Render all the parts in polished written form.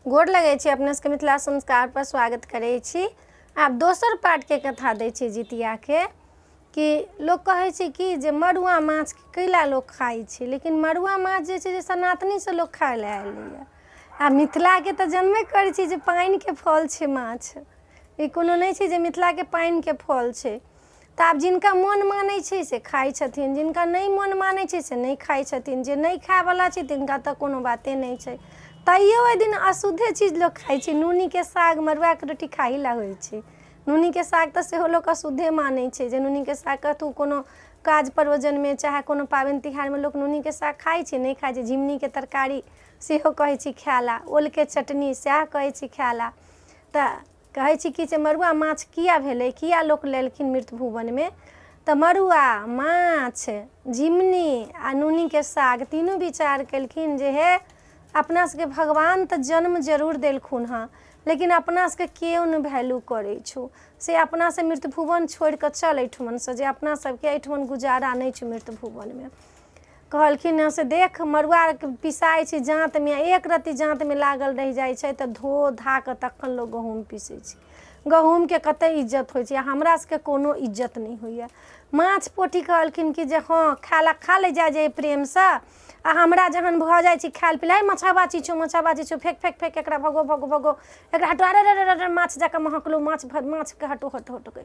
गोर लगै छी अपना सबके मिथिला संस्कार पर स्वागत करै छी। आब दोसर पार्टके कथा दै छी जितियाके, कि लोक कहै छै कि जे मड़ुआ माछ कैला लोक खाइ छै, लेकिन मड़ुआ माछ जे छै से सनातनीसँ लोक खाइ लए अयलैए। आ मिथिलाके तऽ जनबे करै छी जे पानिके फल छै माछ, ई कोनो नहि छै जे मिथिलाके पानिके फल छै। तऽ आब जिनका मोन मानै छै से खाइ छथिन, जिनका नहि मोन मानै छै से नहि खाइ छथिन। जे नहि खायवला छै तिनका तऽ कोनो बाते नहि छै, तैयो ओहि दिन अशुद्धे चीज लोक खाइ छै। नूनीके साग मड़ुआके रोटी खाही लए होइ छै। नूनीके साग तऽ सेहो लोक अशुद्धे मानै छै, जे नूनीके साग कतहु कोनो काज परोजनमे चाहे कोनो पाबनि तिहारमे लोक नूनीके साग खाइ छै? नहि खाइ छै। झिङ्गुनीके तरकारी सेहो कहै छै खाय लए, ओलके चटनी सएह कहै छै खाय लए। तऽ कहै छी कि जे मड़ुआ माछ किया भेलै, किया लोक लेलखिन मृत भुवनमे? तऽ मड़ुआ माछ, झिङ्गुनी आ नूनीके साग तीनू विचार केलखिन जे हे अपना सबके भगवान तऽ जन्म जरूर देलखुन हँ, लेकिन अपना सबके केओ नहि वैल्यू करै छौ, से अपना सब मृत भुवन छोड़िकऽ चल एहिठुमनसँ, जे अपना सबके एहिठुमन गुजारा नहि छौ मृत भुवनमे। कहलखिन हँ से देख, मड़ुआ पिसाइ छै जाँतमे, एक रत्ती जाँतमे लागल रहि जाइ छै तऽ धो धा कऽ तखन लोक गहूँम पीसै छै। गहूँमके कते इज्जत होइ छै आ हमरा सबके कोनो इज्जत नहि होइए। माछ पोठी कहलखिन कि जे हँ खाय लए खा लै जाइ जाइ प्रेमसँ, आ हमरा जहन भऽ जाइ छै खायल पियल, मछहबा चीज छौ, मछहबा चीज छौ, फेक फेक फेक एकरा, भगो भगो भगो एकरा, हटो, अरे रे रे माछ जकाँ महकलौ माछ, माछके हटो हटो हटो।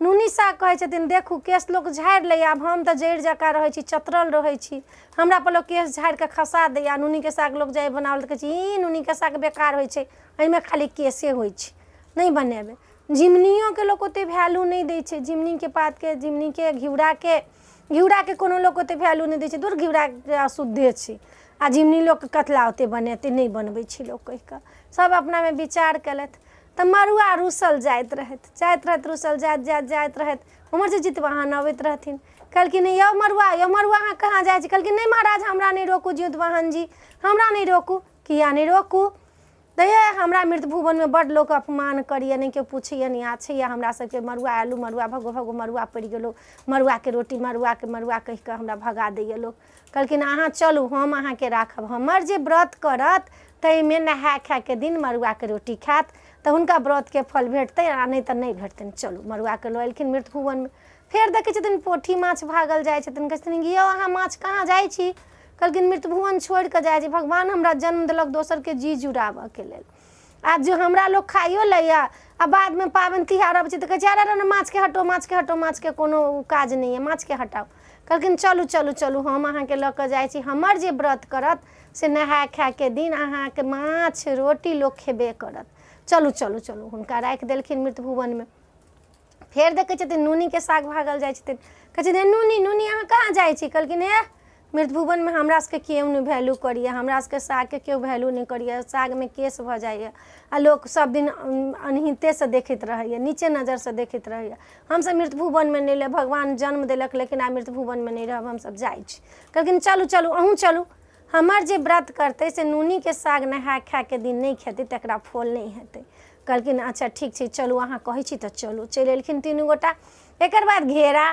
नूनी साग कहै छथिन, देखू केश लोक झाड़ि लैए, आब हम तऽ जड़ि जकाँ रहै छी, चतरल रहै छी, हमरापर लोक केश झाड़िकऽ खसा दैए। नूनीके साग लोक जाइए बनाबऽ तऽ कहै छै, ई नूनीके साग बेकार होइ छै, एहिमे खाली केशे होइ छै, नहि बनेबै। झिङ्गुनियोके लोक ओतेक वैल्यू नहि दै छै, झिङ्गुनीके पातके, झिङ्गुनीके, घिउराके, घिउराके कोनो लोक ओतेक वैल्यू नहि दै छै, दुर घिउरा अशुद्धे छै, आ झिङ्गुनी लोक कथी लए ओतेक बनेतै, नहि बनबै छै लोक कहिकऽ। सब अपनामे विचार केलथि तऽ मड़ुआ रूसल जाइत रहथि, जाइत रहथि, रूसल जाइत जाइत जाइत रहथि। उम्हरसँ जितवाहन अबैत रहथिन। कहलखिन, यौ मड़ुआ, यौ मड़ुआ, अहाँ कहाँ जाइ छी? कहलखिन, नहि महाराज, हमरा नहि रोकू, जितवाहन जी, हमरा नहि रोकू। किया नहि रोकू? तऽ हे हमरा मृत भुवनमे बड्ड लोक अपमान करैए, नहि केओ पूछैए, नहि आछैए हमरा सबके। मड़ुआ आलू मड़ुआ भगो भगो, मड़ुआ पड़ि गेलौ, मड़ुआके रोटी, मड़ुआके मड़ुआ कहिकऽ हमरा भगा दैए लोक। कहलखिन, अहाँ चलू, हम अहाँके राखब। हमर जे व्रत करत ताहिमे नहाय खायके दिन मड़ुआके रोटी खायत तऽ हुनका व्रतके फल भेटतै, आ नहि तऽ नहि भेटतनि। चलू। मड़ुआके लऽ एलखिन मृत भुवनमे। फेर देखै छथिन पोठी माछ भागल जाइ छथिन। कहै छथिन, यौ अहाँ माछ कहाँ जाइ छी? कहलखिन, मृत भुवन छोड़ि कऽ जाइ छी। भगवान हमरा जन्म देलक दोसरके जी जुड़ाबऽके लेल, आब जो हमरा लोक खाइयो लैए आ बादमे पाबनि तिहार अबै छै तऽ कहै छै, अरे अरे माछके हटो, माछके हटो, माछके कोनो काज नहि यऽ, माछके हटाउ। कहलखिन, चलू चलू चलू, हम अहाँके लऽ कऽ जाइ छी। हमर जे व्रत करत से नहाय खायके दिन अहाँके माछ रोटी लोक खेबे करत। चलू चलू चलू। हुनका राखि देलखिन मृत भुवनमे। फेर देखै छथिन नूनीके साग भागल जाइ छथिन। कहै छथिन, नूनी नूनी, अहाँ कहाँ जाइ छी? कहलखिन, एह मृत भुवनमे हमरा सबके केओ नहि वैल्यू करैए, हमरा सबके सागके केओ वैल्यू नहि करैए, सागमे केश भऽ जाइए आ लोक सब दिन अनहितेसँ देखैत रहैए, नीचे नजरसँ देखैत रहैए। हमसब मृत भुवनमे नहि लेब। भगवान जन्म देलक, लेकिन आब मृत भुवनमे नहि रहब, हमसब जाइ छी। कहलखिन, चलू चलू, अहूँ चलू। हमर जे व्रत करतै से नूनीके साग नहाय खायके दिन नहि खेतै तकरा फल नहि हेतै। कहलखिन, अच्छा ठीक छै, चलू, अहाँ कहै छी तऽ चलू। चलि एलखिन तीनू गोटा। एकर बाद घेरा,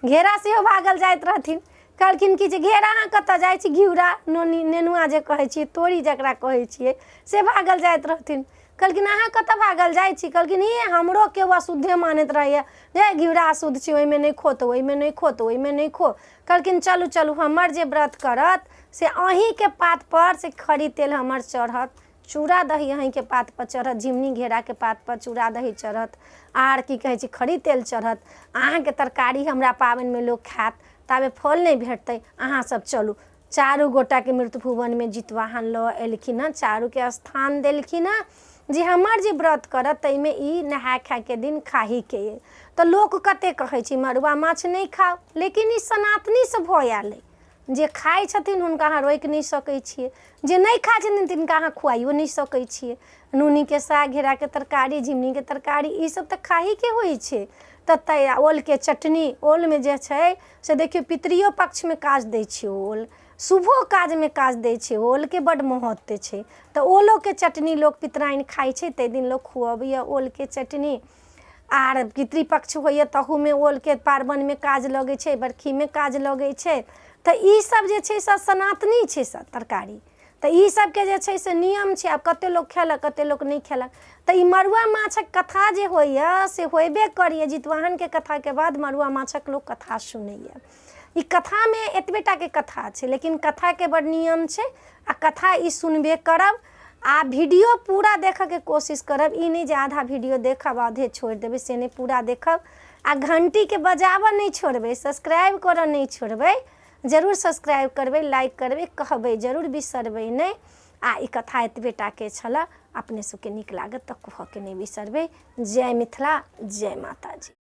घेरा सेहो भागल जाइत रहथिन। कहलखिन कि जे घेरा, अहाँ कतऽ जाइ छी? घिउरा, नोनी, नेनुआ जे कहै छियै, तोरी जकरा कहै छियै, से भागल जाइत रहथिन। कहलखिन, अहाँ कतऽ भागल जाइ छी? कहलखिन, ई हमरो केओ अशुद्धे मानैत रहैए जे घिउरा अशुद्ध छै, ओहिमे नहि खो तऽ ओहिमे नहि खो तऽ ओहिमे नहि खो। कहलखिन, चलू चलू, हमर जे व्रत करत से अहीँके पातपर से खरी तेल हमर चढ़त, चूड़ा दही अहीँके पातपर चढ़त, झिङ्गुनी घेराके पातपर चूड़ा दही चढ़त, आर की कहै छै, खरी तेल चढ़त, अहाँके तरकारी हमरा पाबनिमे लोक खायत, ताबे फल नहि भेटतै। अहाँ सब चलू। चारू गोटाके मृत्यु भुवनमे जितवाहन लऽ एलखिन हँ, चारूके स्थान देलखिन हँ जे हमर जे व्रत करत ताहिमे ई नहाय खायके दिन खाहीके अइ। तऽ लोक कतेक कहै छै मड़ुआ माछ नहि खाउ, लेकिन ई सनातनीसँ भऽ आयल अइ। जे खाइ छथिन हुनका अहाँ रोकि नहि सकै छियै, जे नहि खाइ छथिन तिनका अहाँ खुआइयो नहि सकै छियै। नूनीके साग, घेराके तरकारी, झिङ्गुनीके तरकारी, ई सब तऽ खाहीके होइ छै। तऽ तै ओलके चटनी, ओलमे जे छै से देखियौ पितरियो पक्षमे काज दै छै ओल, शुभो काजमे काज दै छै, ओलके बड्ड महत्व छै। तऽ ओलोके चटनी लोक पितराइन खाइ छै, ताहि दिन लोक खुअबैए ओलके चटनी। आर पितृपक्ष होइए तहूमे ओलके पार्वणमे काज लगै छै, बरखीमे काज लगै छै। तऽ ईसब जे छै से सनातनी छै सब तरकारी। तऽ ई सबके जे छै से नियम छै। आब कते लोक खेलक, कते लोक नहि खेलक। तऽ ई मड़ुआ माछक कथा जे होइए से होइबे करैए। जितवाहनके कथाके बाद मड़ुआ माछक लोक कथा सुनैए। ई कथामे एतबे टाके कथा छै, लेकिन कथाके बड़ नियम छै आ कथा ई सुनबे करब आ वीडियो पूरा देखऽके कोशिश करब। ई नहि जे आधा वीडियो देखब, आधे छोड़ि देबै, से नहि, पूरा देखब आ घण्टीके बजाबऽ नहि छोड़बै, सब्सक्राइब करऽ नहि छोड़बै। जरूर सब्सक्राइब करबै, लाइक करबै, कहबै जरूर, बिसरबै नहि। आ ई कथा एतबे टाके छलऽ। अपने सबके नीक लागत तऽ कहऽके नहि बिसरबै। जय मिथिला, जय माताजी।